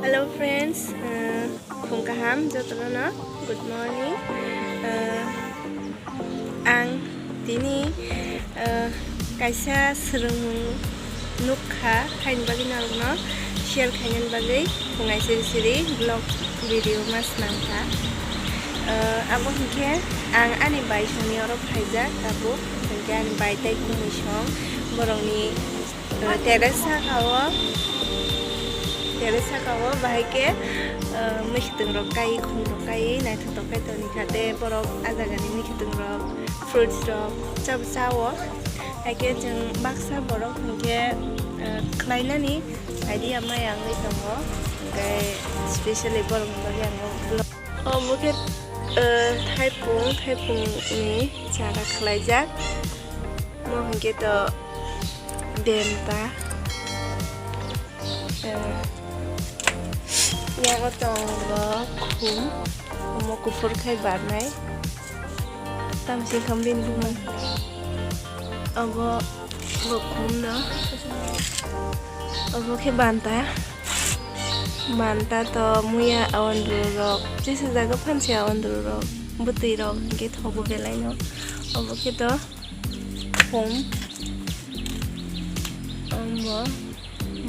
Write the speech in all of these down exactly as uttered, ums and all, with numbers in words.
Hello friends, uh, khum kaham jotono, good morning. Uh, ang tini, uh, kaisa swrwngmung nukha, khaini bagwi norokno share khainani bagwi khungai siri siri vlog video ma swnamkha. Uh, abo hinkhe ang ani bai songni oro phaijak tabuk, hinkhe ani bai tei kumui song borokni Terrace saka o, terrace saka o bahai khe, eh, mwkhwtwng rok kai, khum rok kai, naithotok khe toni kha tei borok ah jaga ni mwkhwtwng rok, fruits rok chabo cha o. Hai khe chwng baksa borok hinkhe, eh, khlai nani idea maya wngwi tongo, hinkhe specially borok ni bagwi ang o vlog. Omo khe, eh, thaipung, thaipung ni chara khlaijak. Omo hinkhe to Denta. Eh, yago tongo khum. Omo kuphur khai barnai. Tamsi kham bini buma. Obo bo khum no. Obo khe banta. Banta to muya awandru rok. Jesa jaga phansi awandru rok. Bwtwi rok hinkhe thogo belai no. Obo khe to. Khum. Omo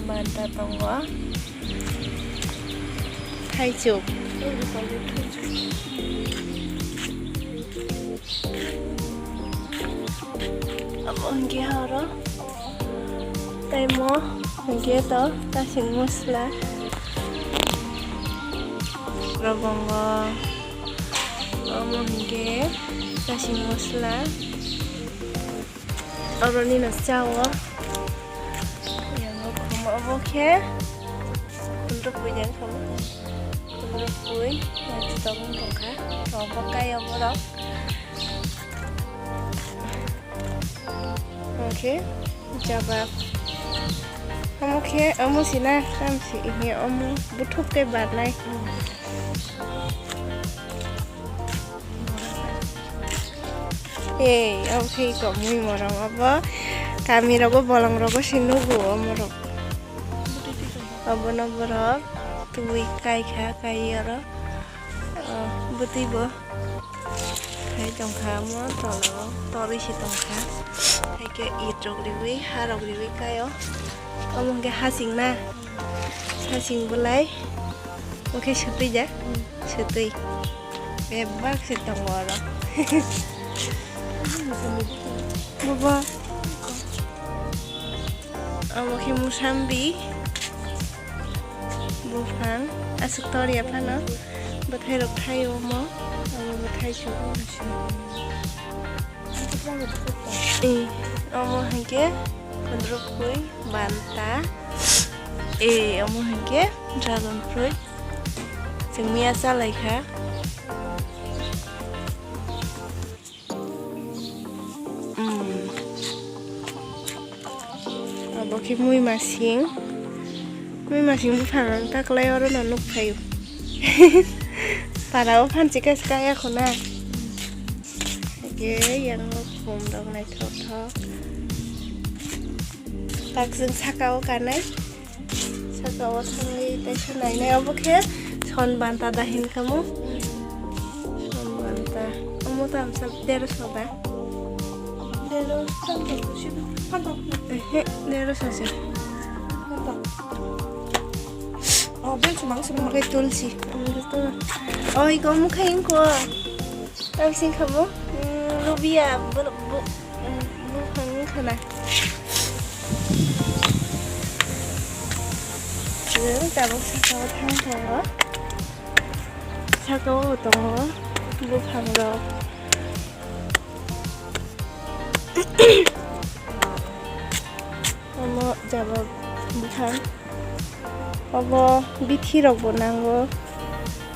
banta tongo. Thaichuk. Omo hinkhe oro tei mo hinkhe to kasing mosla. Lobongo. Omo hinkhe kasing mosla. Oroni no chao. Yango khum obo khe. Kundro pui jang khum. Kundro pui. Yang tong tongkha. Obo kai obo rok. Oke. Jabab. Omo khe omo sina tamsi ihe omo buthuk tei barnai. Ei, obo khe komui morong obo. Kami rogo bolong rogo se nugo omo rok. Obono borok twi kai kha, kai oro, ah, bwtwi bo khai tong kha, omo tola o torwi se tong kha. Hai khe it rok riwi, ha rok riwi kai o. Omo hwnkhe hasing na, hasing bwlai. Omo khe swtwi da? Swtwi. Bebak se tongo oro. Bobo. Omo khe musambi. Buphang. Aswk tor ya phano. Bwthai rok thai omo. Omo bwthai se. Eh, omo hinkhe kundro pui banta. Eh, omo hinkhe dragon fruit. Chwng miya cha lai kha. Mm. Abo khe mui masing. Mui masing buphang ang ta kwlai oro no nuk phaio. Para o phan chikha se kaya khuna. Hake yang o khum rok naithok thok. Takjwng saka o kanai. Saka o thangwi teisa nainai obo khe son banta da hin kha mo. Son banta. Omo tam sa dero so ba. Dero phantok si phantok. Ehe, dero so se. Phantok. Oh, bel sumang sumang. Oke tulsi. Oi, ko mukha ingko. Tamsing kha bo, mm, lubia, bo, bo, mm, buphang wngkha na. Chwng tabuk saka o thang tongo. Saka o tongo buphang rok. Omo jaba buphang. Obo bithi rok bo nango.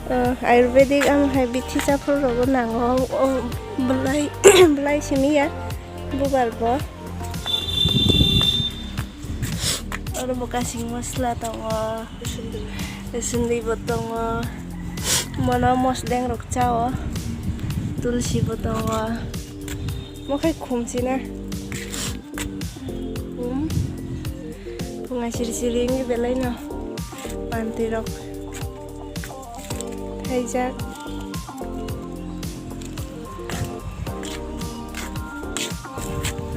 O, Ayurvedic, omo hai bithi chaphal rok bo nango. O, belai, belai simi ya bubar bo. Oro bo kasing masla tongo. Sundui bo tongo. Mono mosdeng rok chao. Tulsi bo tongo. Mo khai khum sina. Khum. Khum asiri siri wngwi belai no. Pantirok thaijak.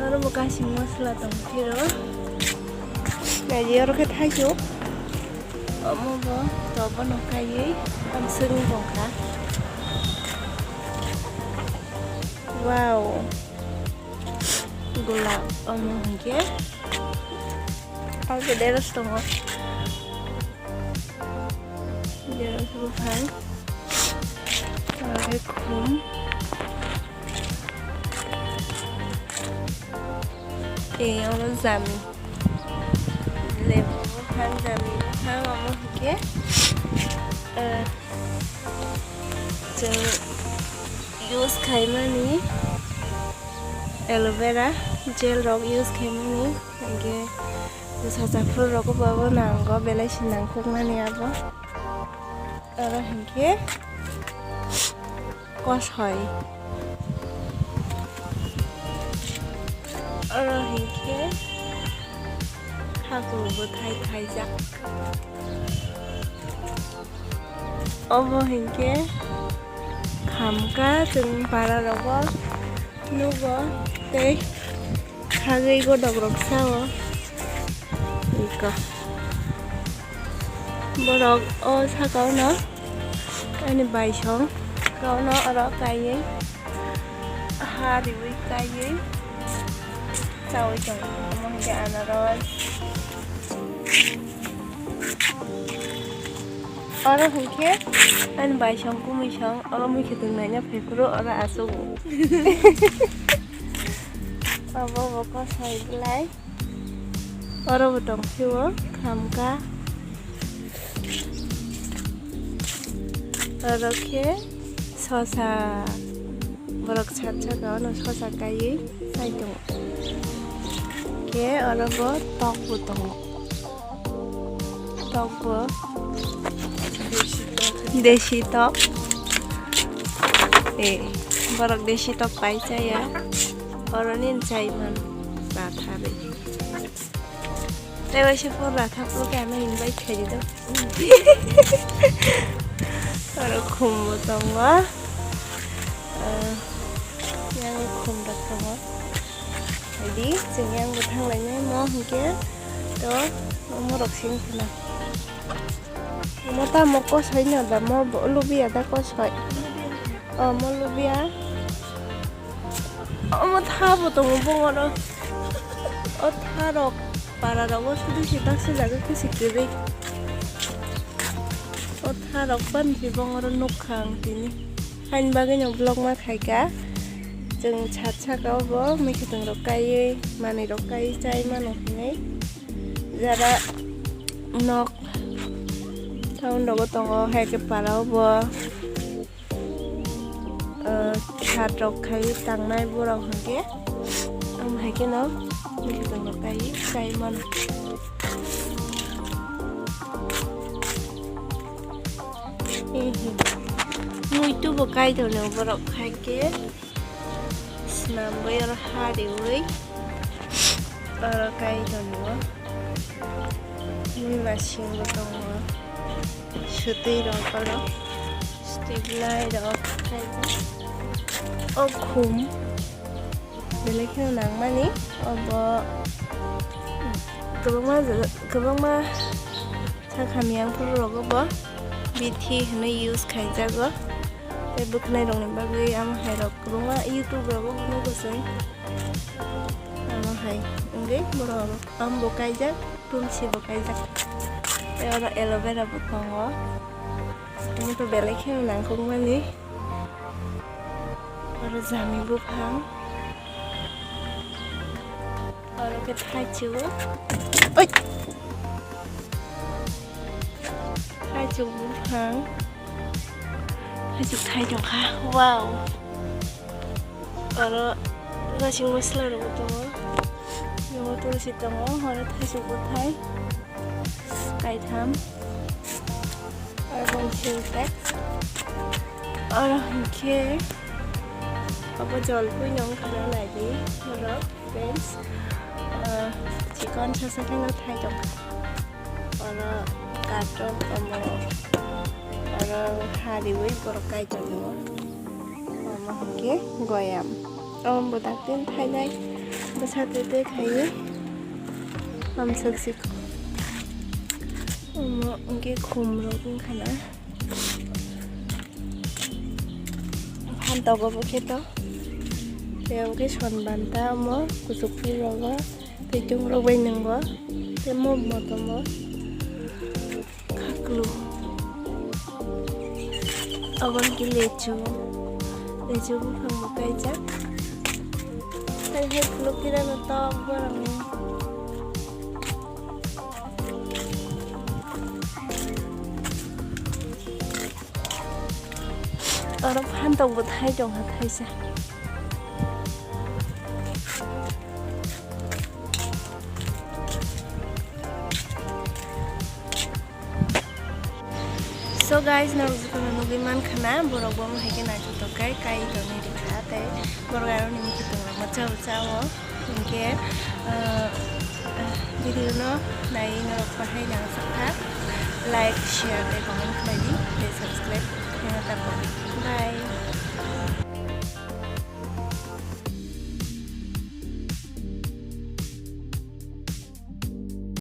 Oro bo kasing masala tong phiro. Naidi oro khe thaisuk. Omo bo tobo no kaiwi amswk wng tongkha. Wow. Gula omo hinkhe. Albo deros tongo. Deros buphang. Aro khum. Tei omo jami. Lebu buphang, jami buphang, omo hinkhe, eh, chwng use khaimani aloe vera gel rok use khaimani, hinkhe bwsa japhuru rok bo nango, belai se nangkukmani abo. Oro hinkhe kosoi. Oro hinkhe haku bwthai thaijak. Obo hinkhe khamkha chwng para rogo nugo tei. Khagwi godok rok sao. Iko. Borok o saka o no ani bai song saka o no oro kaiwi ha riwi kaiwi chawi tongo. Omo hinkhe anaros. Oro hinkhe ani bai song kumui song oro mui khe tong naina phai phuru oro asuk. Obo bo kosoi belai. Oro bo tong phio khamkha. Oro khe sosa borok sat saka ono sosa kaiwi chai tongo. Khe oro bo tok bo tongo. Tok bo. Desi tok. Eh, borok desi tok pai chaya. Oro nin chai man ratharwi. Tei waisa phone ratha phuru khe ano invite khaidi do. Oro khum bo tongo. Ah, yang khum rok tongo. Di, chwng yang bo thang lainai mo hinkhe to omo rok sing khna. Omo tamo kosoi no da mo bo lubia da kosoi. Omo lubia. Omo tha bo tongo bongoro. O tha rok para rogo sudi si baksa jaga khe si kwrwi. O tha rok ban si bongoro nukha ang tini. Haini bagwi no vlog ma khaika. Chwng sat saka o bo mwkhwtwng rok kaiwi manwi rok kaiwi chai mano hinwi. Jara nok town rogo tongo hai khe para o bo. Ah, khat rok khai tangnai borok hinkhe, am hai kheno mwkhwtwng rok kai kai mano. Ehe. Muitu bo kai tono borok hai khe swnamwi oro ha riwi oro kai tono. Mui masing bo tongo. Swtwi rok oro. Swtwi bwlai rok. O khum. Belai kheno nangmani. Obo kwbangma, kwbangma sakha miyang phuru rogo bo bithi hinwi use khaijago. Tei bwkhnai rokni bagwi amo hai rok kwbangma YouTube rogo nugo chwng. Amo hai wngwi borok amo bo kaijak. Tulsi bo kaijak. Tei oro aloe vera bo tongo. Omo to belai kheno nangkukmani. Oro jami buphang. Oro khe thaichuk. Oi! Thaichuk buphang. Thaichuk thai tongkha. Wow! Oro gasing masala rok tongo. Oro tulsi tongo, oro thaisuk bwthai kaitham. Oro boni sintex. Oro hinkhe obo jolpui no wngkha na naidi borok friends. Ah, chikon sasa kheno thai tongkha. Oro Atom omo aro hariwi borok kaitor nungo. Omo hwnkhe goyam. Omo bo daktin thainai bwsa twi twi khaiwi. Amswk si omo hwnkhe khum rok wngkha na. Phantok obo khe to. Tei obo khe son banta omo kuchuk phul rogo. Tei chwng rok bai nwngo. Tei mom motom bo. Khaklu. Obo hwnkhe lechu. Lechu buphang bo kaijak. Hai hai khuluk khe rano tok borokni. Oro phantok bo thai tongkha thaisa. So guys, norok jotono nugwi mankha na, borok bo hai khe naithotok khe kai tongwi rikha, tei borok aroni muitu tongrok ma chao chao. Hinkhe, ah, video no nai norok bahai nang sakha, like, share tei comment khlai di, tei subscribe khlaina ta bwlwi. Bye.